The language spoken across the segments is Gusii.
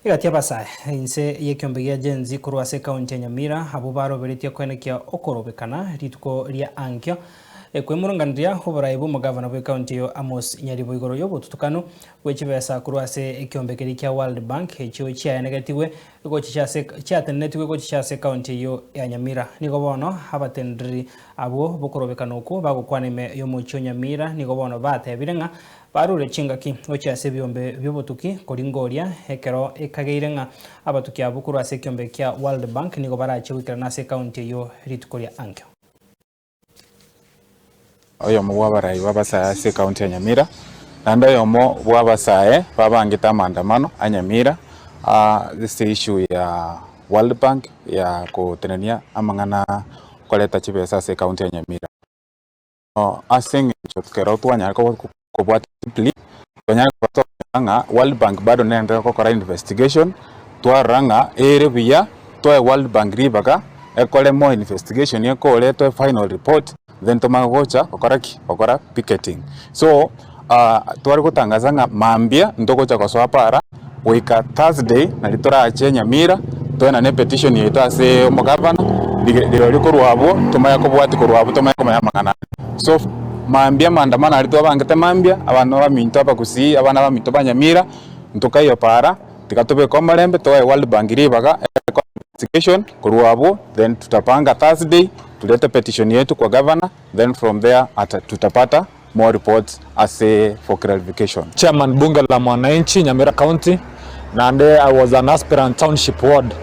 Egati y'abasae inse y'ekiombe gia Gen Z korwa ase ekaunti ya Nyamira abwo baroberetie koenekia okorobekana rituko ria ankio kwemurunganeria oborai bw'omogavana bw'ekaunti eyio Amos Nyaribo igoro y'obotutukanu bwe chibesa korwa ase ekiombe keria kia World Bank echio chiaenegetigwe gochicha ase chiatenenetigwe gochicha ase ekaunti eyio ya Nyamira. Nigo bono abatendereri abwo bokorobekana okwo bagokwana ime y'omochie o Nyamira nigo bono batebire ng'a Barure chingaki gochia ase ebiombe bi'obotuki koringoria, ekero ekageire ng'a abatuki abwo korwa ase ekiombe kia World Bank nigo barache goikerana ase ekaunti eyio rituko ria ankio. Oyomo bw'abarai b'abasae ase ekaunti ya Nyamira, naende oyomo bw'abasae babangete amaandamano a Nyamira ase issue ya World Bank ya gotenenia amang'ana koreta chibesa ase ekaunti ya Nyamira. Ase eng'encho ekero twanyara kobwata deeply, twanyara koba tokonyora ng'a World Bank bado nere gokora investigation, twarora ng'a ere buya toe World Bank ribaga ekore more investigation ekore etoe final report then tomanye gocha gokora ki? Gokora picketing. So tware gotangasa ng'a mambia ntogocha gosoa para goika Thursday nario torache Nyamira toenane epetition yaito ase omogavana rirorio korwa abwo tomanye kobwatia korwa abwo tomanye komanya amang'ana aya. So mambia amaandamano aria twabangete mambia abana baminto abagusii abana baminto ba Nyamira ntokaiyo para tiga tobeke omorembe toe World Bank ribaga ekore investigation korwa abwo then tutapanga Thursday torete petition yaito kwa gavana then from there ata tutapata more reports ase for clarification. Chairman Bunge la Mwananchi Nyamira County naende I was an aspirant township ward.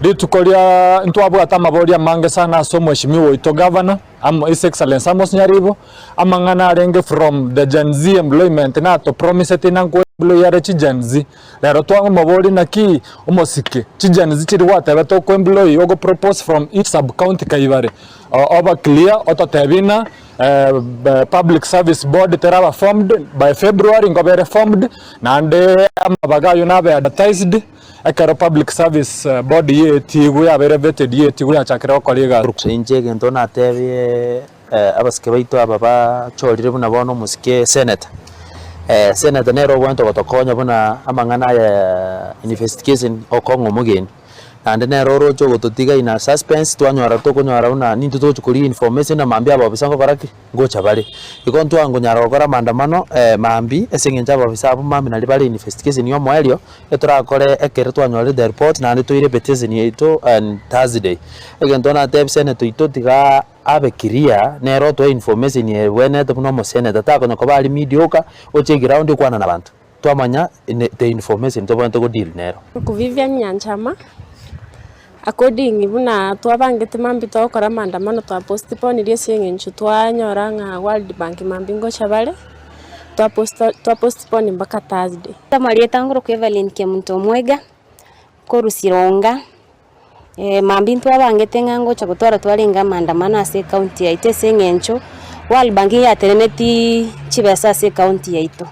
Rituko ria ntwabwate amaborio amange sana ase omweshimiwa oito Governor amo His Excellency Amos Nyaribo, amang'ana arenge from the Gen Z employment nato promiseti na nko employ are chi Gen Z. Rero twamoboria naki omosike chi Gen Z chiria gwatebete oko employ ogo propose from each sub county kaibare oba clear ototebie ng'a Public Service Board teraba formed by February nkoba ere formed, naende amabaga ayio nabe advertised, ekero Public Service Board yetigwe yabeire vetted yetigwe yachakire gokora egasi. Inche egento natebie abasike baito aba bachorire buna bono omosike senator, senator nere obwenerete gotokonya buna amang'ana aya investigation okong'a omogeni. Naende nere oroche ogototiga in a suspense, twanyora tokonyora buna nintwe togochia koria information na mambia abaofisa ngokora ki? Ngocha bare. Igo ntwangonyara gokora maandamano mambia ase eng'encho abaofisa abwo mambia naria bare investigation ya omoerio, etorakore ekero twanyorire the report naende toire petition yaito on Thursday. Egento natebia senator oito tiga abe clear, nere otoe information ebwenerete buna omosenator, takonya koba aria mediocre, oche eground okwana na abanto. Twamanya the information tobwenerete go deal nero. Vivian Nyanchama, According buna twabangete mambia togokora maandamano twa postponire ase eng'encho twanyora ng'a World Bank mambia ngocha bare, twa postpone mpaka Thursday. Amarieta ngorokwa Evelyn Kemunto Omwega, korwa Sironga, mambia ntwabangete ng'a ngocha gotwara twarenge amaandamano ase ecounty yaito ase eng'encho, World Bank yatenenetie chibesa ase ecounty yaito.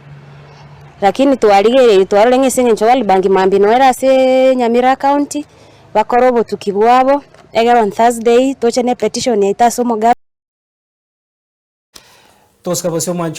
Lakini twarigereiri twarora ng'a ase eng'encho World Bank mambia noyo ere aseeee Nyamira county, bakore obotuki bwabo, egere on Thursday toche ne petition yaito ase omoga. Tosika bosio omwancho.